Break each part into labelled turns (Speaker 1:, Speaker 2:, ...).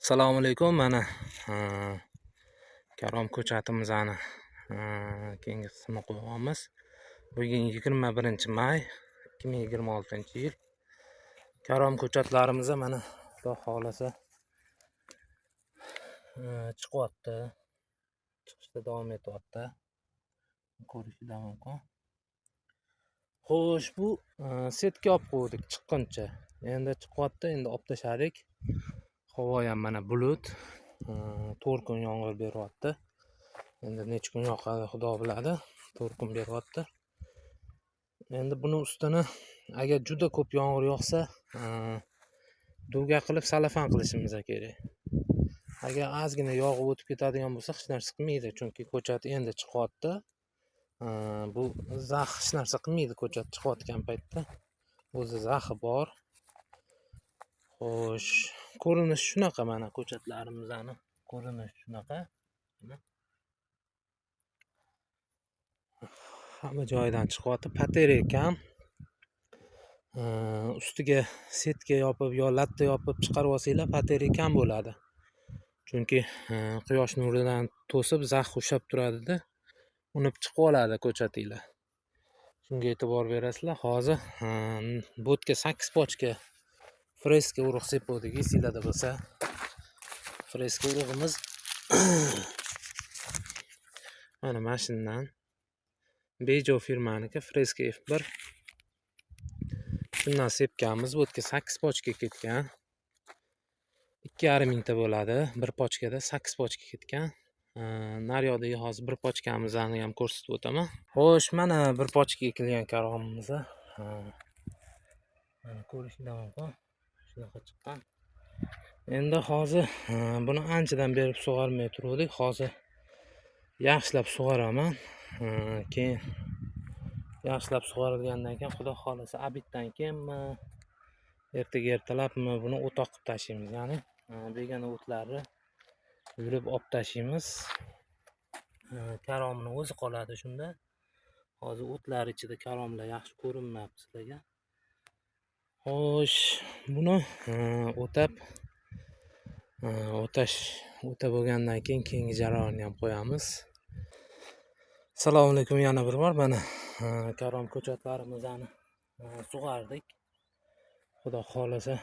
Speaker 1: Assalomu alaykum. Mana karom ko'chatimizni keyingi qismini qo'yyapmiz. Bugun 21 may 2026-yil. Karom ko'chatlarimiz mana, Xudo xohlasa, chiqyapti. Chiqishda davom etyapti. Ko'rishinglar mumkin. Xo'sh, bu setka olib qo'ydik chiqquncha. Endi chiqyapti, endi olib tashladik. Havo ham mana bulut. 4 kun yomg'ir beryapti. Endi necha kun yoqadi, Xudo biladi. 4 kun beryapti. Endi buni ustini agar juda ko'p yomg'ir yog'sa, duga qilib salafan qilishimiz kerak. Agar ozgina yog'ib o'tib ketadigan bo'lsa, hech narsa qilmaydi, chunki ko'chat endi chiqyapti. Bu zax hech narsa qilmaydi ko'chat chiqayotgan paytda. O'zi zaxi bor. Xo'sh, ko'rinishi shunaqa, mana ko'chatlarimizni ko'rinishi shunaqa. Mana. Hamma joyidan chiqyapti. Pateri kam. Ustiga setka yopib yo latta yopib chiqarib olsanglar, pateri kam bo'ladi. Chunki quyosh nuridan to'sib, zax ushlab turadida, unib chiqib oladi ko'chatinglar. Shunga e'tibor berasizlar. Hozir bo'tga 8 pochka Freska urug' sepuvdik, esinglarda bo'lsa. Freska urug'imiz mana shundan. Bejo firmaniki Freska F1. Shundan sepganmiz. Bu yerga 8 pochka ketgan. 2,5 mingta bo'ladi. Bir pochkada 8 pochka ketgan. Naryoqdagi hozir bir pochkamizni ham ko'rsatib o'taman. Xo'sh, mana bir pochka ekilgan karomimiz. Mana, ko'rishinglar mumkin. Shunaqa chiqqan. Endi hozir buni anchadan beri sug'armay turuvdik. Hozir yaxshilab sug'araman. Keyin yaxshilab sug'arilgandan keyin, Xudo xohlasa, обед dan keyinmi, ertaga ertalabmi, buni o'toq qilib tashlaymiz. Ya'ni begona o'tlarni yulib olib tashlaymiz. Karomini o'zi qoladi shunda. Hozir o'tlar ichida karomlar yaxshi ko'rinmayapti sizlarga. Xo'sh, buni o'tab, o'tash o'tab bo'lgandan keyin keyingi jarayonni ham qo'yamiz. Assalomu alaykum yana bir bor. Mana, karom ko'chatlarimizni sug'ardik. Xudo xohlasa,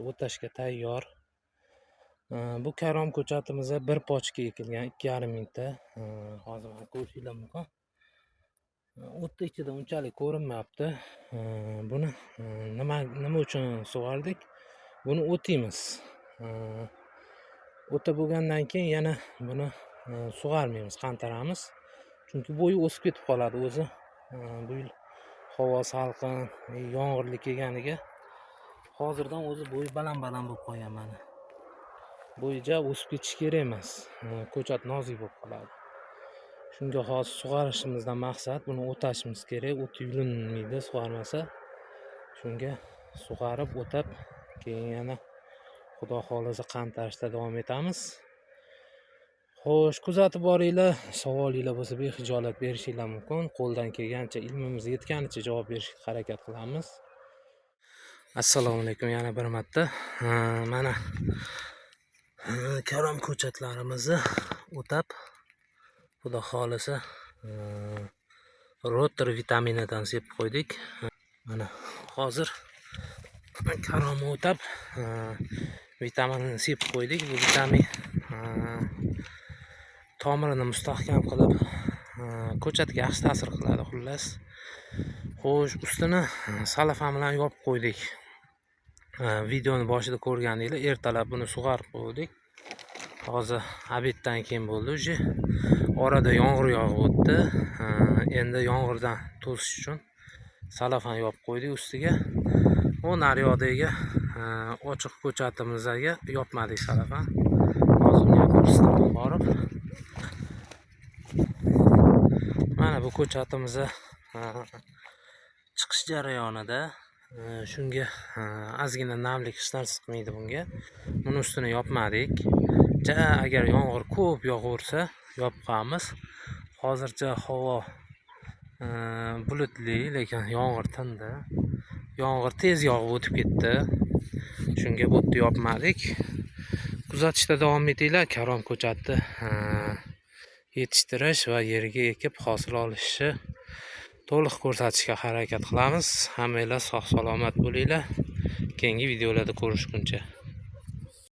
Speaker 1: o'tashga tayyor. Bu karom ko'chatimiz bir pochka ekilgan, 2,5 mingta. Hozir mana ko'rishinglar mumkin. O'tni ichida unchalik ko'rinmayapti. Buni nima uchun sug'ardik? Buni o'taymiz. O'tab bo'lgandan keyin yana buni sug'armaymiz, qantaramiz. Chunki bo'yi o'sib ketib qoladi o'zi. Bu yil havo salqin, yomg'irli kelganiga hozirdan o'zi bo'yi baland-baland bo'lib qolgan mana. Bo'yi ja o'sib ketishi kerak emas. Ko'chat nozik bo'lib qoladi. Shunga hozir sug'arishimizdan maqsad buni o'tashimiz kerak. O't yulinmaydi sug'armasa. Shunga sug'arib, o'tab, keyin yana, Xudo xohlasa, qantarishda davom etamiz. Xo'sh, kuzatib boringlar. Savolinglar bo'lsa, bexijolat berishinglar mumkin. Qo'ldan kelgancha, ilmimiz yetganicha javob berishga harakat qilamiz. Assalomu alaykum yana bir marta. Mana, karom ko'chatlarimizni o'tab, Xudo xohlasa, Rotor vitaminidan sepib qo'ydik. Mana hozir karomni o'tab, vitaminini sepib qo'ydik. Bu vitamin tomirini mustahkam qilib, ko'chatga yaxshi ta'sir qiladi, xullas. Xo'sh, ustini salafan bilan yopib qo'ydik. Videoni boshida ko'rganinglar, ertalab buni sug'arib qo'ydik. Hozir обед dan keyin bo'ldi уже. Orada yomg'ir yog'ib o'tdi. Endi yomg'irdan to'sish uchun salafan yopib qo'ydik ustiga. U naryoqdagi ochiq ko'chatimizga yopmadik salafan. Hozir uni ham ko'rsataman borib. Mana bu ko'chatimizni chiqish jarayonida, shunga ozgina namlik hech narsa qilmaydi bunga. Buni ustini yopmadik. Ja agar yomg'ir ko'p yog'aversa, yopib qo'yamiz. Hozircha havo bulutli, lekin yomg'ir tindi. Yomg'ir tez yog'ib o'tib ketdi. Shunga bu yerni yopmadik. Kuzatishda davom etinglar. Karom ko'chati yetishtirish va yerga ekib hosil olishni to'liq ko'rsatishga harakat qilamiz. Hammanglar sog' salomat bo'linglar. Keyingi videolarda ko'rishguncha.